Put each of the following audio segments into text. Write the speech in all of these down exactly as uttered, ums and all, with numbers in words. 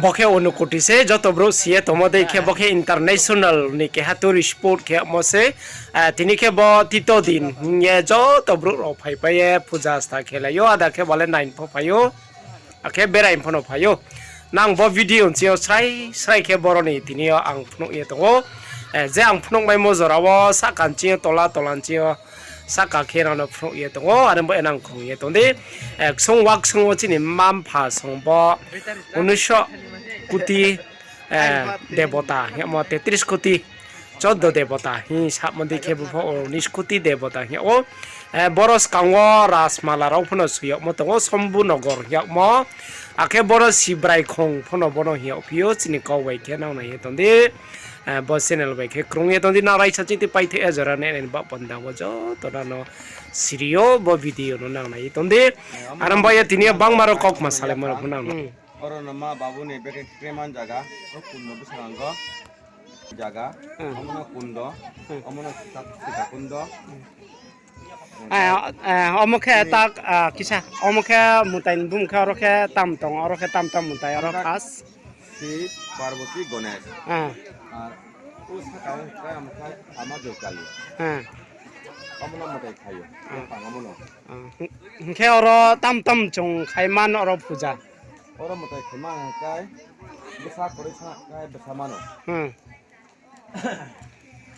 Bo khe Unakoti se, joto brouh si ye tongmo dei khe bo khe international ni keha tourist spot khe yagmo se. Tini khe bo tito din hing ye joto brouh rao phaipai ye puja sta khelai ou, ada khe ba le nai pho phai ou, akhe berai pho no phai ou. Nang bo video nching yo srai srai khe boro ni tini yo ang phnuh ye tong ou. Je ang phnuhmaimo jora wo sahka nching yo, tola tola nching yo, sahka khe nang no phnuh ye tong ou, are bo enang khrung ye tong di. Ksung waksung wo chini mma-mpha song bo unisho koti debota hing yagmo, tetris koti choddo debota hing samo dei khe bo pho unis koti debota hing yag ou. Boro skang wo Rajmala rao pho no soi yagmo tong ou, Sombu Nogor hing yagmo. Akhe boro Sibrai khong pho no bono hing yagphi ou, chini kau bai khe nang nai ye tong di. Bo channel bai khe krung ye tong di, nang raisa chiti paithai ya jora nai nai ni baoh panda wo joto nang no siri yo bo video no nang nai ye tong di. Are bai ye tini yo bangma rao kaukma salaimo rao pho nang no. Oro no ma babu ni brekhe kreman jaga, o kundo bwskango jaga, omo no kundo, omo no sita, sita kundo. Omo khe ta, kisa, omo khe mutai ni bumung khe oro khe tam tong, oro khe tam tam mutai, oro khas. Shiv, Parvati, Ganesh. Ar o saka o khe omo khe Ama Joikali. Omo no mutai khai ou, tang omo no. Hing khe oro tam tam chung khai man oro puja. Oro mutai khaima hing khe, bwsa kwrwi sa khe bwsa mano.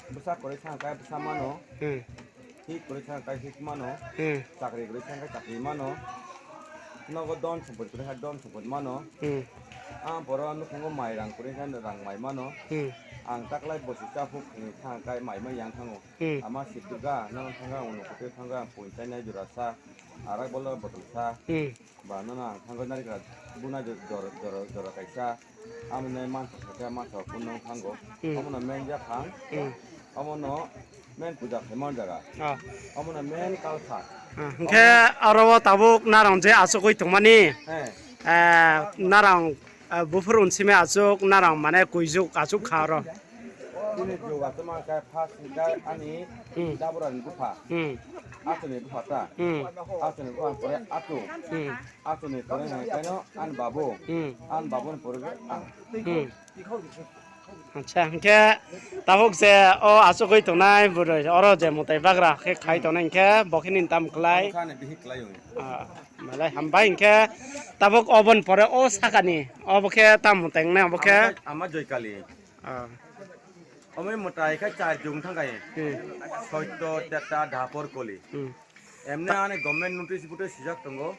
Bwsa kwrwi sa khe bwsa mano. Hik kwrwi sa khe hik mano. Chakri kwrwi sa khe chakri mano. Nogo don sompoti kwrwi khe don sompoti mano. Ang boro nukhungo mai rang kwrwi khe rang mai mano. Ang taklai bosi chaphuk ni thang khe mai mai yang thango. Ama Sibdurga, nono thangkha, ang Unakoti thangkha, ang poinchai nai jora sa, arak bolo botol sa. Ba nono ang thangkha narikra buna jora, jora, jora kaisa. Amo nai mansa khaikha, mansa kunno thango. Omo no main jakhang. Omo no main puja khaima jaga. Omo no main kalsa. Hingkhe aro wo tabuk narang je achugwi tongmani, narang buphuru unsimi achuk narang mane kuijuk achuk kha aro. Chini jug achukma khe first ni khe ani Dabura ni bupha. Achu ni bupha ta. Achu ni bupha pore achu. Achu ni pore hingkhe no ani babu. Ani babu ni pore ang. Acha, hingkhe tabuk je o achugwi tongnai bwrwi oro je mwtai bagra khe khai tongnai hingkhe bo khe nini tam klai? Ani bihik klai o. Malai hambai hingkhe tabuk oboni pore o sakani obo khe tam mwtai wngnai obo khe? Ama Joikali. Omo mwtai khe char jung thangkha. Soito, Teta, Dhapor, Koli. Emne ani government notice bote sijak tongo.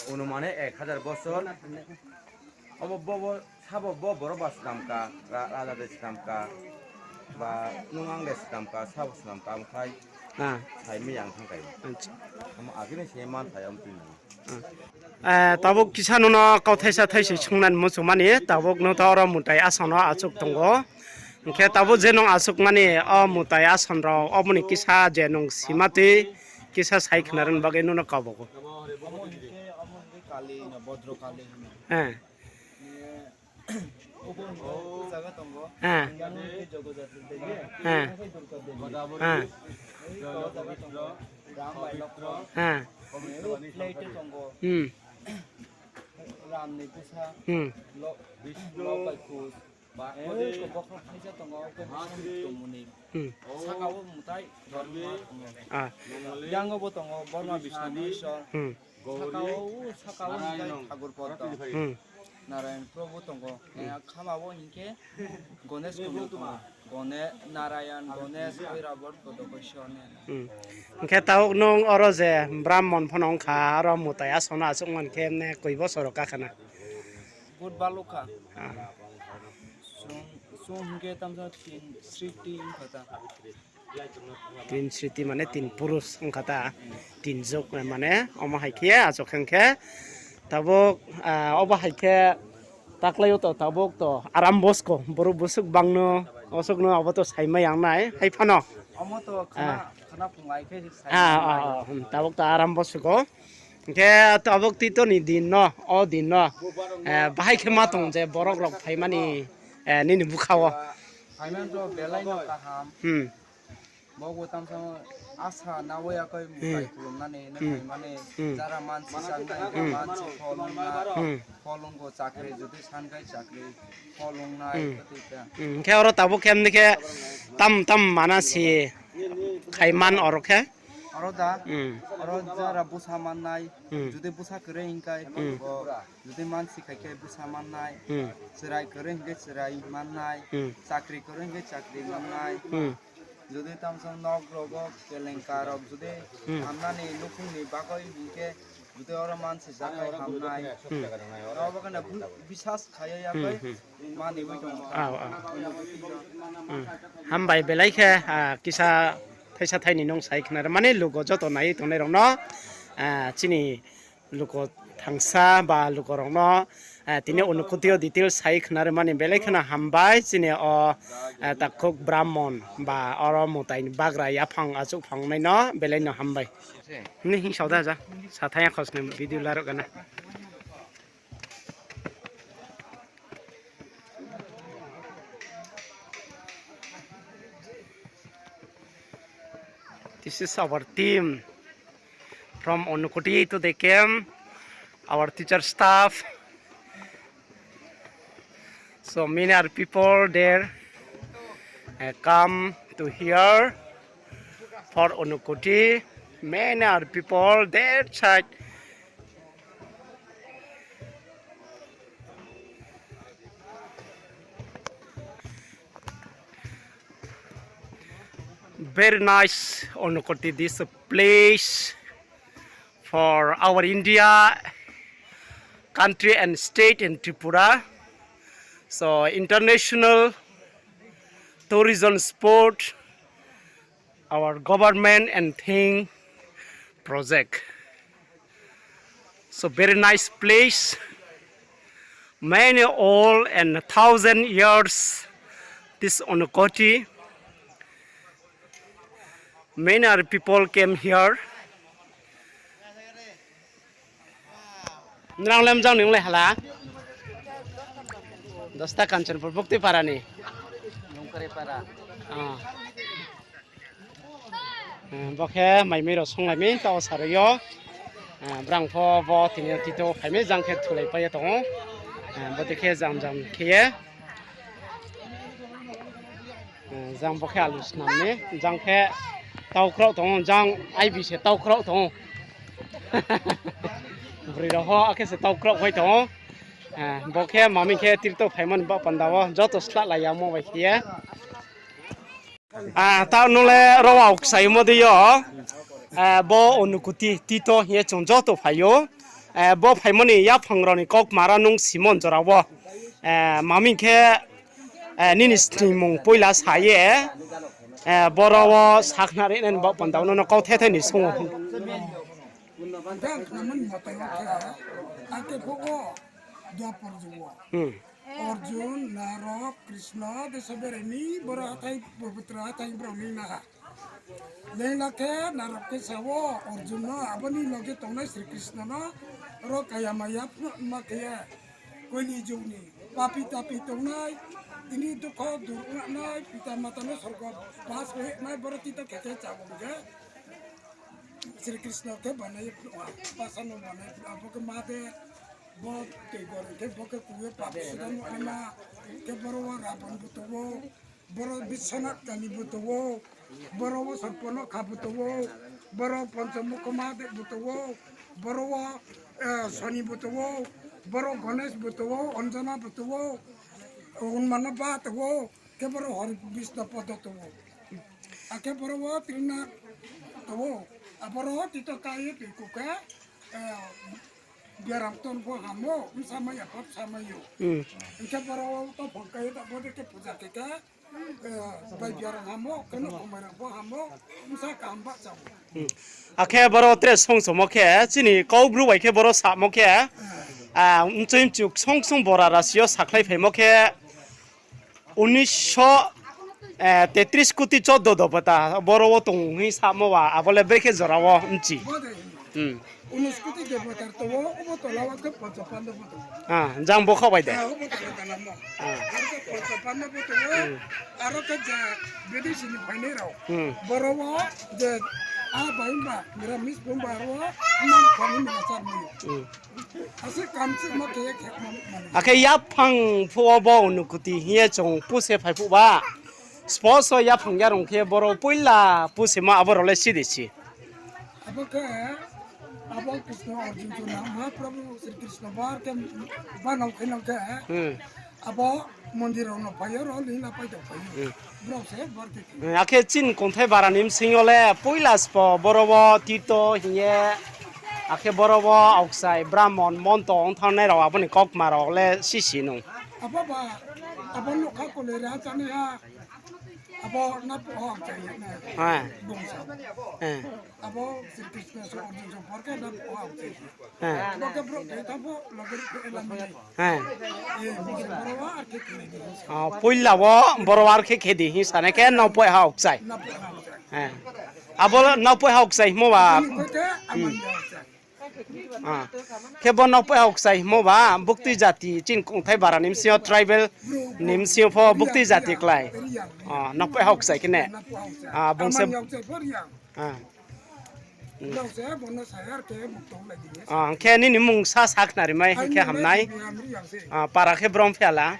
Unumane ek hajar bosor. Obo bo, bo, sabo bo borok ba swnamkha, raja de swnamkha, ba nung ang de swnamkha, sabo swnamkha, omo khai saimi yang thangkha. Omo agini se man phai omo twi nang. Tabuk kisa nono kauthaisa thaisoi sungna ni muchungmani, tabuk no to oro mwtai asano achuk tongo. Hingkhe tabuk je nwng achukmani o mwtai asan rok oboni kisa je nwng sima twi kisa sai khna rwni bagwi nono kabago. Omo hingkhe, omo hingkhe Kali no, Bodro Kali hino. Obo hingkhe o jaga tongo. Yang hingkhe Jogojati Devi, hingkhe Durga Devi. O jaga tongo. Ram bai lok. Plate tongo. Ram ni bwsa. Lok, lok bai khuj. Bokhorok thaisa tongo, tongmani. Saka o mwtai Borma tongo. Yang o bo tongo Borma Bishnu Maheshwar. Saka o, saka o mwtai Thakur Poddo. Narayan Prabhu tongo. Khama o hingkhe Ganesh Kundu tongo. Gone-, Narayan, Ganesh, Oirabot, Kodo Koisor ni. Hingkhe tabuk nwng oro je Brahmon phano wngkha, oro mwtai asano achukmani khe mne koi bosor rok kakhana? But balukha. Chwng, chwng hwnkhe tamsa tin sriti wngkha ta. Tin sriti mane tin purus wngkha ta. Tin jug mane omo hai khe achuk khe hwnkhe tabuk, obo hai khe taklai o to tabuk to aram bosko borok bwswk bangno osokno abo to saimai yang nai hai phano. Omo to khana, khana phunglai khe sai. Tabuk to aram bosko. Hingkhe tabuk tito ni din no, o din no, bahai khe ma tong je borok rok phaimani, nini bwkha o. Phaimani to belai no kaham. Bo bo tamsa asa nawi akoi mutai khulumnani, hmm, nai mani, hmm, jara mansi sangnai, hmm, mansi pholung na, hmm, pholung go chakri, jodi sankai chakri, pholung nai, hmm, kati ka. Hmm, khe oro tabuk khe mni khe tam tam mana si khai man oro khe? Oro da? Hmm. Oro jara busa mannai, hmm, jodi busa kere hingkai, hmm, bo Jodi mansi khai khe bwsa mannai, hmm, chwrai kwrwi hwnkhe chwrai mannai, hmm, chakri kwrwi hwnkhe chakri mannai. Hmm. Jodi tamsa nok rogo kelenka rok jodi, hmm, hamnani nukhungni bagwi hwnkhe jodi oro mansi jakhai hamnai. Hmm. Abo kheno bu-, bisas khaiya, hmm, yakhai, hmm, maniwi tongkha. Ao, ao. Hmm. Hambai belai khe, ah, kisa thaisa thaini nung sai khna rw mani lugo joto naiwi tongnai rokno, ah, chini lugo thangsa ba lugo rokno, eh, tini Unokoti o detail sai khna rw mani belai kheno hambai chini o, eh, takhuk Brahmon ba oro mutai ni bagra yaphang achuk phang nai no belai no hambai. Ni hing sao da ja, sa thaya khosni video larok gana. This is our team from Unokoti to the camp, our teacher staff. So many are people there, uh, come to here for Unokoti. Many are people there side. Very nice, Unokoti, this place for our India country and state in Tripura. So international tourism spot, our government and thing project. So very nice place. Many old and thousand years, this Unokoti. Many are people came here. Nrang lem jang ning le hala? Dosta Kanchanpur Bukti para ni. Nungkari para. Ah. Eh, bo khe mai mui rao songlai mi, tao saroi yo. Eh, brang pho bo tini yo tito phai mi, jang khe thulai pai ye tong ou. Eh, bo dei khe jang jang khe ye. Eh, jang bo khe alu snam ni, jang khe tau krao tong ou, jang aibi se tau krao tong ou. Broi rao ho akhe se tau krao phai tong ou. Eh, bo khe mami khe tito phai mani ba panda wo, joto slah lai ya mo bai khe ye. Ah, tao nung le ro wa ksaimo dei yo. Eh, bo Unokoti tito hing ye chung joto phai ou. Eh, bo phaimo ni yaphang rao ni kau kma ra nung simon jora wo. Eh, mami khe, eh, nini snimung poila sa ye, eh, boro wo sakhnari nani baoh panda wo nono kauthai thai ni sung ou. Dang khnamani matai wo khe, ake pho wo Dwapar jug wo. Hmm. Arjun, Narok, Krishna, de sobereni, boro hathai, pabitra hathai brao ni naha. Leila khe Narok khe sao Arjun no, aboni loge tongnai Sri Krishna no, ro kaya maya phnuh ma khe ye, koili jug ni, papi tapi tongnai, tini dukho dur wngnai, pita mata no sorgo bas hoihnai, boro tito khe khe chabung khe, Sri Krishna khe banai phnuh ha, pasa no banai phnuh ha, bo khe ma de, bo tei gor khe bo khe kuye pap sudan wngnai ma, khe boro wo Rabon bo tong ou, boro Biswanath Kali bo tong ou, boro wo Sorponokha bo tong ou, boro Ponchomukho Mahadev bo tong ou, boro wo, eh, Soni bo tong ou, boro Ganesh bo tong ou, Anjana bo tong ou, Honumana ba tong ou, khe boro Hori Bisnu Podo tong ou. Akhe boro wo Trinath tong ou. Aboro tito kai ye tui kukhe, eh, biaram ton pho hamo, bsa mai ya pho bsa mai ou. Hmm. Hingkhe boro wo to phang kai ye ta bo de khe puja khe khe, eh, bai biaram hamo, kheno khomai rang pho hamo, bsa kaham ba chao. Hmm. Akhe boro tre songsomo khe, chini Kaubru bai khe boro samo khe, ah, mchoi mchuk songsong bora rasi yo sakhlai phaimo khe, unisho, eh, tetris koti choddo dobota boro wo tong hing samo wa, abo le brekhe jora wo mchi. Hmm. Unuskoti Debbarkoti tong ou, obo tola wo khe Pancha Pandab tong ou. Ah, jang bo khaoh bai de. Ah, obo tola tola mo. Ah. Aro khe Pancha Pandab tong ou, hmm, aro khe je bidesi ni phainai rao. Hmm. Boro wo je a bai ba, miramis bo ba aro, man khani mina sar mai. Hmm. Ase kam se ma khe khe ma mani. Akhe yaphang phuh wo bo Unuskoti hing ye chung puse phai phuh ba. Spo so yaphang yarung khe boro poila pusemo abo rao le sidi si. Abo khe, abo Krishna Arjun Chuna Mahaprabhu Sri Krishna bar khe, ba nang khe nang khe, hmm, abo mondir rao no phai yo, rao lina pai tong phai yo. Hmm. Brao se bar khe khe. Hmm, akhe chini kongthai bara ni bsing yo le poila spo boro wo tirtho hing ye, akhe boro wo aokchai, brahmon, monto ong thanngnai rao abo ni kaukma rao le sisi nung. Abo ba, abo nokha kole ra chani ha. Abo na pho aokchai na. Ha. Bung sa. Ha. Abo Sri Krishna so Arjun so porke na pho aokchai. Ha. Abo khe brouh thai tha pho loge ri khe ela mani. Ha. Eh, bung se boro wo ar khe khe di. Ah, poila wo boro wo ar khe khe di hing sanai khe naupoi ha aokchai. Naupoi ha aokchai. Ha. Abo naupoi ha aokchai himo ba. Bini khe amani aokchai. Ah. Khe bo naupoi ha aokchai himo ba, buktui jati chini kongthai bara ni bsing yo tribal ni bsing yo pho buktui jati klái. Ah, naupoi ha aokchai khe ne. Ah, bung se. Ah. Ah, khe nini mung sa sakhnari mai khe hamnai. Ah, para khe brom phiala.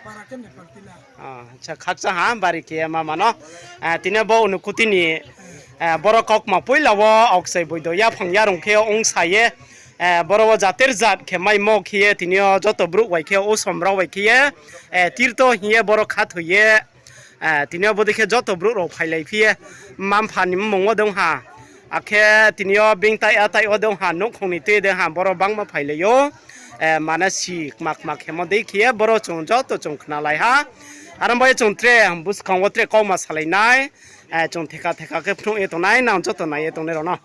Ah, acha, khakchang ha, bari khe mama no. Ah, tini bo Unuskoti ni, ah, boro kaukma poila wo aokchai boido yaphang yarung khe ong sa ye, ah, boro wo jater jat khe maimo khe ye tini yo joto brouh bai khe usom rao bai khe ye, ah, tirtho hing ye boro khathoi ye, ah, tini yo bodei khe joto brouh rao phailai phi ye, mma-mpha ni mmung wo dong ha. Akhe tini yo being tai a tai wo dong ha, nouhkhong ni tui dong ha, boro bangma phailai ou. Eh, mane si kma kma khemo dei khe ye boro chung joto chung khnalai ha. Aro bai chung tre buskang wo tre kauma salai nai. Eh, chung theka theka khe phnuh ye tongnai, nang joto nai ye tongnai rao no.